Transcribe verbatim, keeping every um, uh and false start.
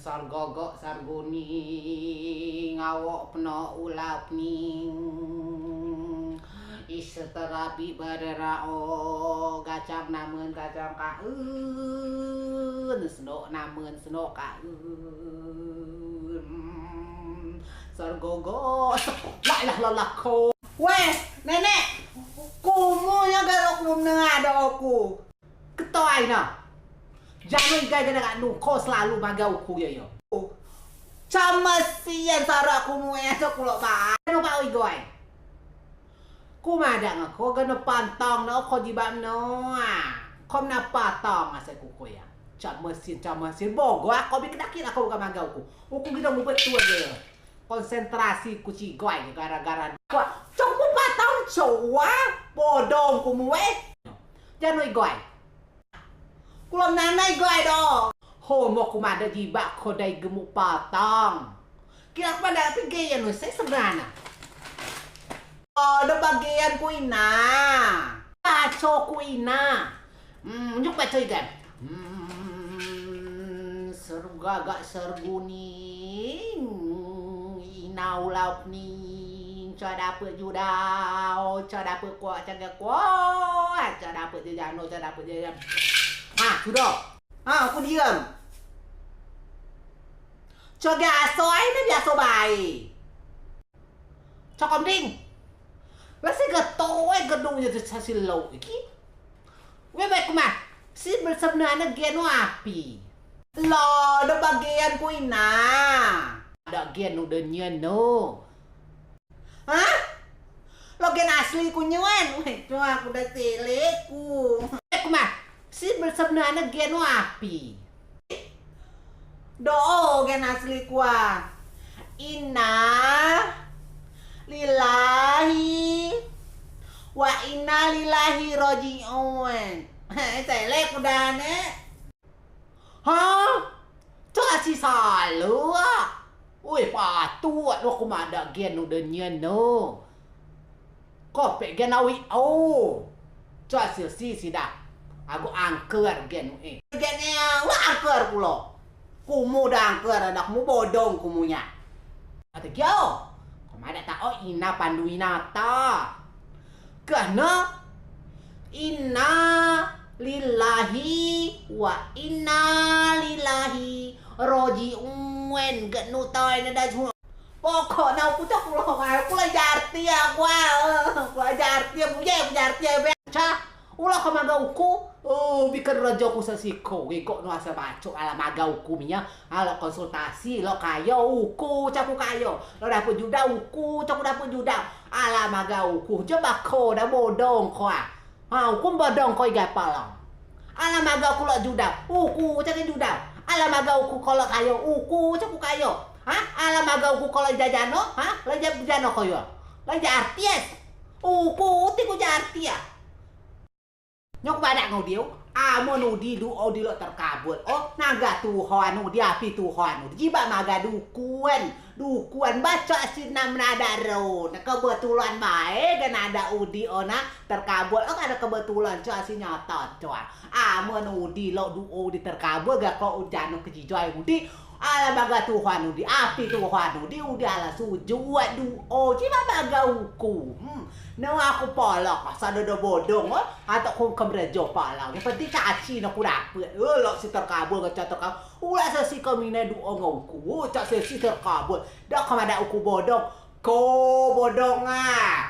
Sargogok sarguning, awok penok ulau pening. Ise terabi bererao, gacang namen gacang kaen, senok namen senok kaen. Sargogok, la ilaha illallah ko. Weh, nenek, kumu yo garo kumu nengah do oku. Ketoi ne. Jano igai gana ngak nu ko selalu magau uku yo yo. Coa mesian sara kumu e, coa kulo ba. Jano ba igai. Ku madeak ngen ko gano pantong ne ko jibeak menoa. Ko mena patong asai ku ko ya. Coa mesian, coa mesian. Bogoa ko bi kedakit ako bukan magau uku. Uku gidong betul yo. Konsentrasi ku cigai gara-gara. Wah, coa kumu patong coa. Bodong kumu e. Jano igai. Kulo menanai igai do. Ho, mok ku madeak jibeak ko dai gemuk patong. Kira ku madeak api geyan nu se sebenea. Oh, do bagian ku ina. Paco ku ina. Hmm, unjuk paco igai. Hmm, sergagak serguning. Ina ulau pening. Coa dapet judau, coa dapet kuak, coa dapet kuak, coa dapet jejano, coa dapet jejano. Ha, sudo. Ha, uku diem. Coa biaso ai, ne biaso bae. Coa ko mending. Lah si geto e gedung je coa si lok iki. Weh, baik ku mah. Si sebenea ne gen nu api. Lo, do bagian ku ina. Do gen nu de nien nu. Hah? Lo gen asli ku nien. Weh, coa ku da selek ku. Baik ku mah. Si sebenea ne gen nu api. Do o gen asli ku a. Inna lillahi wa inna ilaihi raji'un. Selek ku da ne. Hah? Coa si saleak. Oi, patut lo ku madeak gen nu de nien nu. Ko pek gen awei o. Coa si si si da. Ago angker gen nu e. Gen e, wah angker kulo. Kumu da angker, anak mu bodong kumu nya. Ate kio. Ko madeak ta o ina pandu ina ta. Kena inna lillahi wa inna ilaihi raji'un. Gen nu toi ne da semua. Pokok ne uku coa kulo ngai, uku lok jarti aku a. Uku lok jarti, buye uku jarti be. Coa, ulo ko magau uku. Oh, bi kerejo ku sesiko. Gigok nu asal bacok, alah magau uku mia. Alah konsultasi, lok kayo uku, coa ku kayo. Lok dapet judau uku, coa ku dapet judau. Alah magau uku, coa ba ko da bodong ko a. Ha, uku bodong ko igai palong. Alah magau uku lok judau, uku coa ku judau. Alah magau uku ko lok kayo, uku coa ku kayo. Ha, alah magau uku ko lok jajano, ha, lok jajano ko yo. Lok ja artis. Uku uti ku ja artis a. Nyok badak ngudi o. Amen udi du'o udi lok terkabul. O, naga Tuhan udi, api Tuhan udi. Jibeak magea dukun. Dukun ba coa si nam nadeak ro. Kebetulan bae gen nadeak udi o na terkabul. O, ade kebetulan coa si nyato coa. Amen udi lok du'o udi terkabul, gen ko udi anu kejijai udi. Alah magea Tuhan udi, api Tuhan udi, udi alah sujud du'o. Jibeak magea uku. Hmm. Ne uku palong, asal do bodong, o. Atok ku kemerejo palong. Yang penting caci ne ku dapet. O, lok si terkabul, gen coa terkabul. Uleak sesi kemine du'o ngen uku. O, coa sesi terkabul. Dak ko madeak uku bodong. Ko bodong a.